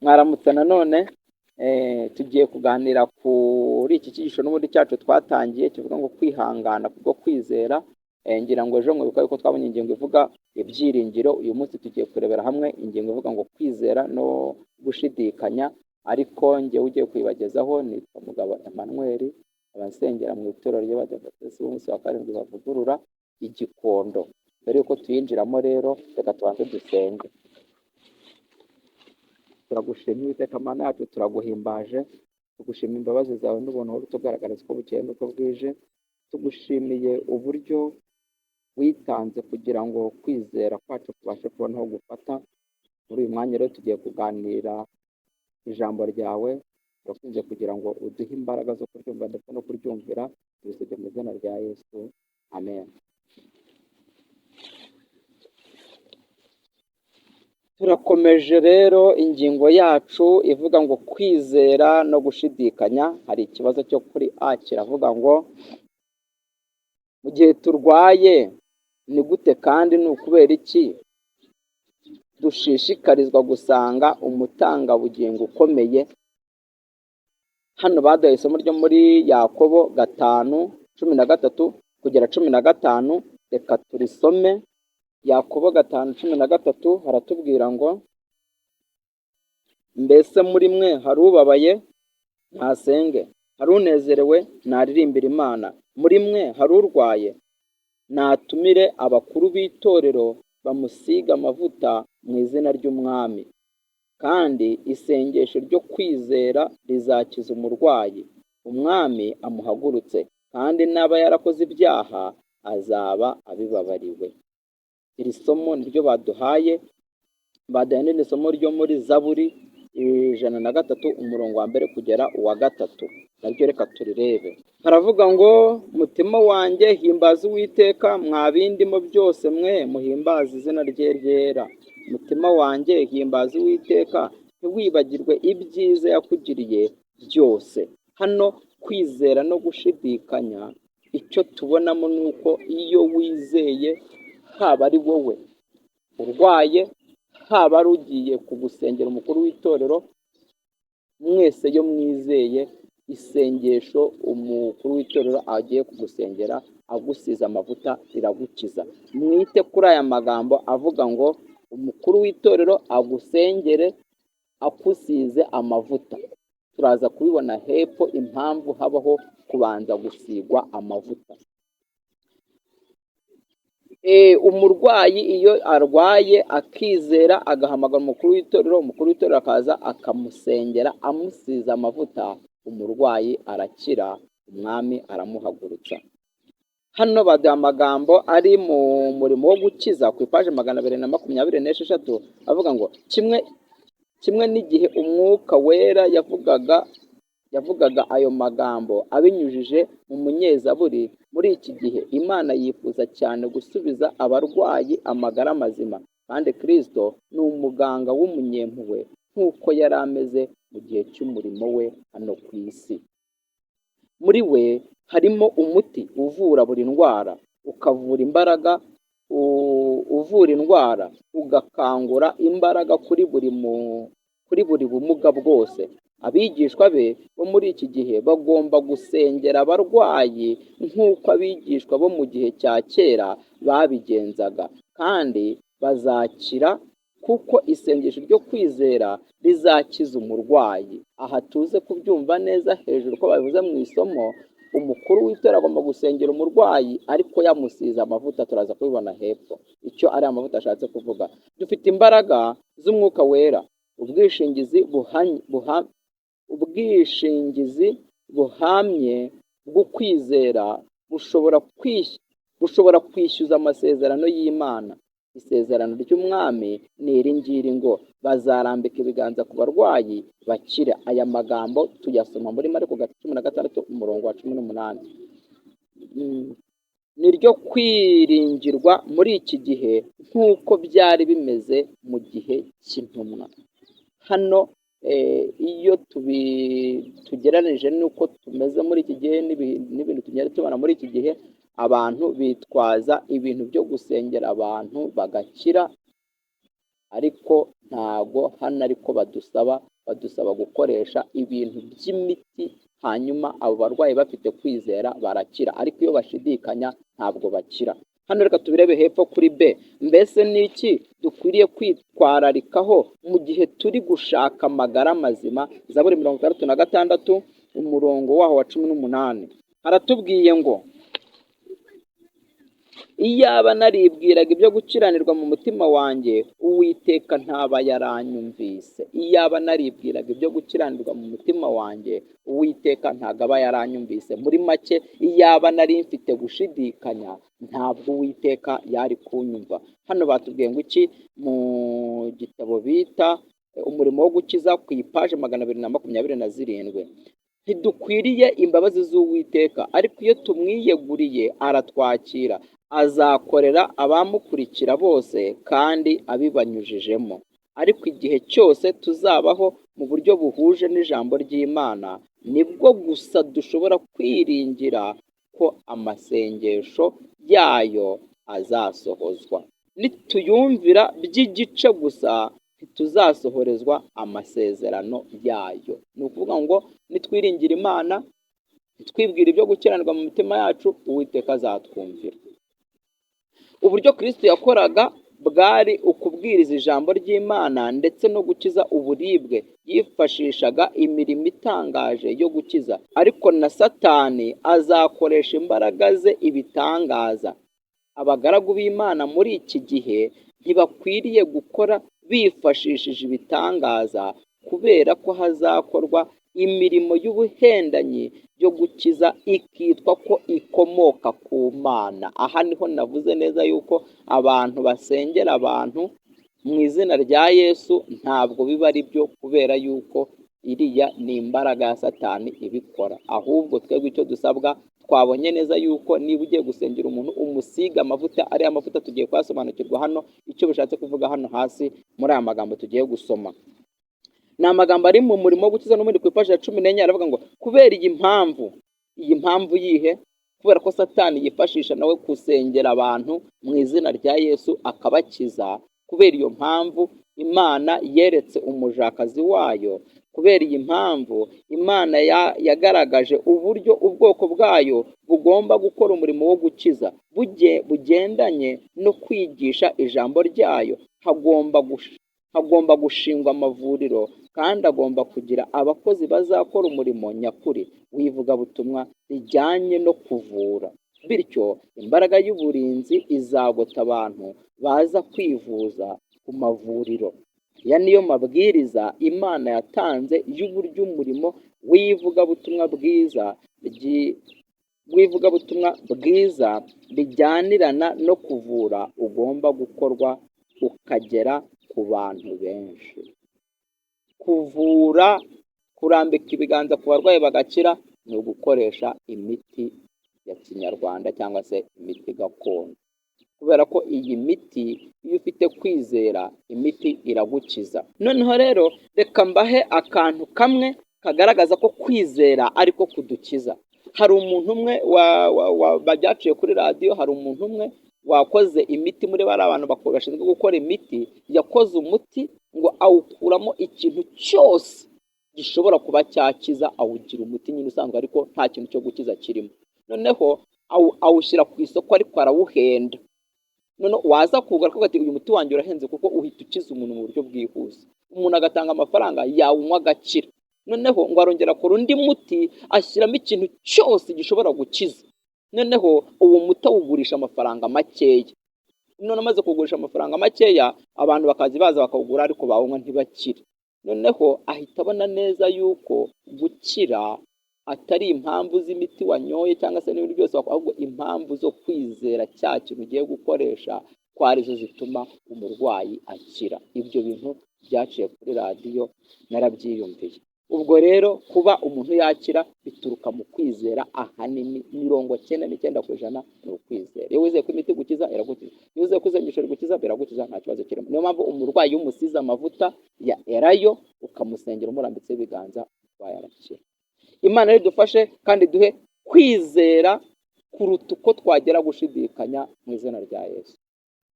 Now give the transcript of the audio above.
Mwaramutse nanone, tugiye kuganira kuri iki cyigisho n'ubundi cyacu twatangiye kivuga ngo kwihangana kubwo kwizera. Ngira ngo ejo mwibuka yuko twabonye ingingo ivuga ibyiringiro. Uyu munsi tugiye kurebera hamwe ingingo ivuga ngo kwizera no gushidikanya, ariko njyewe ugiye kuyibagezaho nitwa Mugabo Emmanuel, nkaba nsengera mu itorero ry'Abadiventisiti b'umunsi wa karindwi bavugurura i Gikondo. Mbere y'uko tuyinjiramo rero, reka tubanze dusenge. Turagushimye Uwiteka Mana yacu, turaguhimbaje, tugushima imbabazi zawe n'ubuntu uhora utugaragariza uko bukeye n'uko bwije. Tugushimiye uburyo witanze kugira ngo kwizera kwacu kubashe kubona aho gufata. Muri uyu mwanya rero tugiye kuganira ijambo ryawe, turakunze kugira ngo uduhe imbaraga zo kuryumva ndetse no kuryumvira. Tubisabye mu izina rya Yesu, amen. Turakomeje rero ingingo yacu ivuga ngo kwizera no gushidikanya. Hari ikibazo cyo kuri A kiravuga ngo mu gihe turwaye ni gute kandi ni ukubera iki dushishikarizwa gusanga umutangabugingo ukomeye? Hano baduhaye isomo ryo muri Yakobo 5:13 kugera 15, reka turisome. Yakobo 5:13 haratubwira ngo mbese muri mwe hari ubabaye? Ntasenge. Hari unezerewe? Naririmbire Imana. Muri mwe hari urwaye? Natumire abakuru b'itorero bamusiga amavuta mu izina ry'Umwami. Kandi isengesho ryo kwizera rizakiza umurwayi, Umwami amuhagurutse, kandi naba yarakoze ibyaha azaba abibabariwe. Iri somo niryo baduhaye, baduhaye n'irindi somo ryo muri Zaburi 103 umurongo wa mbere kugera uwa gatatu, naryo reka turirebe. Haravuga ngo mutima wanjye himbaza Uwiteka, mwa bindimo byose mwe muhimbaze izina rye ryera. Mutima wanjye himbaza Uwiteka, ntiwibagirwe ibyiza yakugiriye byose. Hano kwizera no gushidikanya, icyo tubonamo ni uko iyo wizeye, haba ari wowe urwaye, haba ari ugiye kugusengera umukuru w'itorero, mwese iyo mwizeye isengesho umukuru w'itorero agiye kugusengera agusize amavuta riragukiza. Mwite kuri aya magambo avuga ngo umukuru w'itorero agusengere akusize amavuta. Turaza kubibona hepfo impamvu habaho kubanza gusigwa amavuta. Umurwayi iyo arwaye akizera agahamagara umukuru w'itorero, umukuru w'itorero akaza akamusengera amusize amavuta, umurwayi arakira, Umwami aramuhagurutsa. Hano baduha amagambo ari mu murimo wo gukiza ku ipaji 226, avuga ngo kimwe n'igihe Umwuka Wera yavugaga ayo magambo abinyujije mu munyezaburi, muri iki gihe Imana yifuza cyane gusubiza abarwayi amagara mazima, kandi Kristo ni umuganga w'umunyempuhwe nk'uko yari ameze mu gihe cy'umurimo we hano ku isi. Muri we harimo umuti uvura buri ndwara, ukavura imbaraga, uvura indwara, ugakangura imbaraga kuri buri bumuga bwose. Abigishwa be bo muri iki gihe bagomba gusengera abarwayi nk'uko abigishwa bo mu gihe cya kera babigenzaga, kandi bazakira kuko isengesho ryo kwizera rizakiza umurwayi. Aha tuze kubyumva neza hejuru ko babivuze mu isomo, umukuru w'itorero agomba gusengera umurwayi ariko yamusize amavuta, turaza kubibona hepfo icyo ari amavuta ashatse kuvuga. Dufite imbaraga z'Umwuka Wera, ubwishingizi buhamye bwo kwizera bushobora kwishyuza amasezerano y'Imana. Isezerano ry'Umwami ni iri ngiri ngo bazarambika ibiganza ku barwayi bakire. Aya magambo tuyasoma muri Mariko 16 umurongo wa 18. Ni ryo kwiringirwa muri iki gihe nk'uko byari bimeze mu gihe cy'intumwa. Hano iyo tugereranije n'uko tumeze muri iki gihe n'ibintu tugenda tubona muri iki gihe, abantu bitwaza ibintu byo gusengera abantu bagakira, Ariko ntago hano ariko badusaba gukoresha ibintu by'imiti, hanyuma abo barwayi bafite kwizera barakira, ariko iyo bashidikanya ntabwo bakira. Hano reka tubirebe hepfo kuri B. Mbese ni iki dukwiriye kwitwararikaho mu gihe turi gushaka amagara mazima? Zaburi 66, umurongo waho wa 18, haratubwiye ngo: "Iyaba naribwiraga ibyo gukiranirwa mu mutima wanjye, Uwiteka ntaba yaranyumvise." Iyaba naribwiraga ibyo gukiranirwa mu mutima wanjye, Uwiteka ntabwo aba yaranyumvise. Muri make, iyaba nari mfite gushidikanya, ntabwo Uwiteka yari kunyumva. Hano batubwiye ngo iki? Mu gitabo bita Umurimo wo Gukiza, ku ipaje 227: "Ntidukwiriye imbabazi z'Uwiteka, ariko iyo tumwiyeguriye aratwakira. Azakorera abamukurikira bose kandi abibanyujijemo. Ariko igihe cyose tuzabaho mu buryo buhuje n'ijambo ry'Imana, nibwo gusa dushobora kwiringira ko amasengesho yayo azasohozwa. Nituyumvira by'igice gusa, ntituzasohorezwa amasezerano yayo." Ni ukuvuga ngo nitwiringira Imana, ntitwibwire ibyo gukiranirwa mu mitima yacu, Uwiteka azatwumvira. Uburyo Kristo yakoraga bwari ukubwiriza ijambo ry'Imana ndetse no gukiza uburibwe. Yifashishaga imirimo itangaje yo gukiza, ariko na Satani azakoresha imbaraga ze ibitangaza. Abagaragu b'Imana muri iki gihe ntibakwiriye gukora bifashishije ibitangaza, kubera ko hazakorwa imirimo y'ubuhendanyi yo gukiza ikitwa ko ikomoka ku Mana. Aha niho navuze neza yuko abantu basengera abantu mu izina rya Yesu ntabwo biba ari byo, kubera yuko iriya ni imbaraga ya Satani ibikora. Ahubwo twebwe icyo dusabwa, twabonye neza yuko niba ugiye gusengera umuntu, umusiga amavuta. Ariya mavuta tugiye kuyasobanukirwa hano icyo bishatse kuvuga hano hasi muri aya magambo tugiye gusoma. Ni amagambo ari mu Murimo wo Gukiza n'ubundi, ku ipaji ya 14. Aravuga ngo: "Kubera iyi mpamvu." Iyi mpamvu yihe? Kubera ko Satani yifashisha nawe gusengera abantu mu izina rya Yesu akabakiza. Kubera iyo mpamvu, Imana yeretse umujakazi wayo. Kubera iyi mpamvu, Imana yagaragaje uburyo ubwoko bwayo bugomba gukora umurimo wo gukiza bugendanye no kwigisha ijambo ryayo. Hagomba gushingwa amavuriro, kandi agomba kugira abakozi bazakora umurimo nyakuri w'ivugabutumwa rijyanye no kuvura. Bityo imbaraga y'uburinzi izagota abantu baza kwivuza ku mavuriro. Aya niyo mabwiriza Imana yatanze y'uburyo umurimo w'ivugabutumwa bwiza rijyanirana no kuvura ugomba gukorwa ukagera ku bantu benshi." Kuvura, kurambika ibiganza ku barwayi bagakira, ni ugukoresha imiti ya kinyarwanda cyangwa se imiti gakondo, kubera ko iyi miti, iyo ufite kwizera, imiti iragukiza. Noneho rero reka mbahe akantu kamwe kagaragaza ko kwizera ariko kudukiza. Hari umuntu umwe byaciye kuri radiyo. Hari umuntu umwe wakoze imiti muri bariya abantu bashinzwe gukora imiti. Yakoze umuti ngo awukuramo ikintu cyose gishobora kuba cyakiza, awugira umuti nyine usanzwe, ariko nta kintu cyo gukiza kirimo. Noneho awushyira ku isoko, ariko arawuhenda. Noneho waza kuwugura akavuga ati: "Uyu muti wanjye urahenze kuko uhita ukiza umuntu mu buryo bwihuse." Umuntu agatanga amafaranga, yawunywa agakira. Noneho ngo arongera akora undi muti, ashyiramo ikintu cyose gishobora gukiza. Noneho uwo muti awugurisha amafaranga makeya. None amaze kuwugurisha amafaranga makeya, abantu bakaza baza bakawugura, ariko bawunywa ntibakire. Noneho ahita abona neza yuko gukira atari impamvu z'imiti wanyoye cyangwa se n'ibindi byose, ahubwo impamvu zo kwizera cya kintu ugiye gukoresha ko arizo zituma umurwayi akira. Ibyo bintu byaciye kuri radiyo, narabyiyumviye. Ubwo rero kuba umuntu yakira bituruka mu kwizera ahanini, 99% ni ukwizera. Iyo wizeye ko imiti igukiza, iragukiza. Iyo wizeye ko isengesho rigukiza, biragukiza, nta kibazo kirimo. Niyo mpamvu umurwayi iyo umusize amavuta ya elayo, ukamusengera umurambitseho ibiganza, umurwayi arakira. Imana rero idufashe kandi duhe kwizera kuruta uko twagera gushidikanya, mu izina rya Yesu.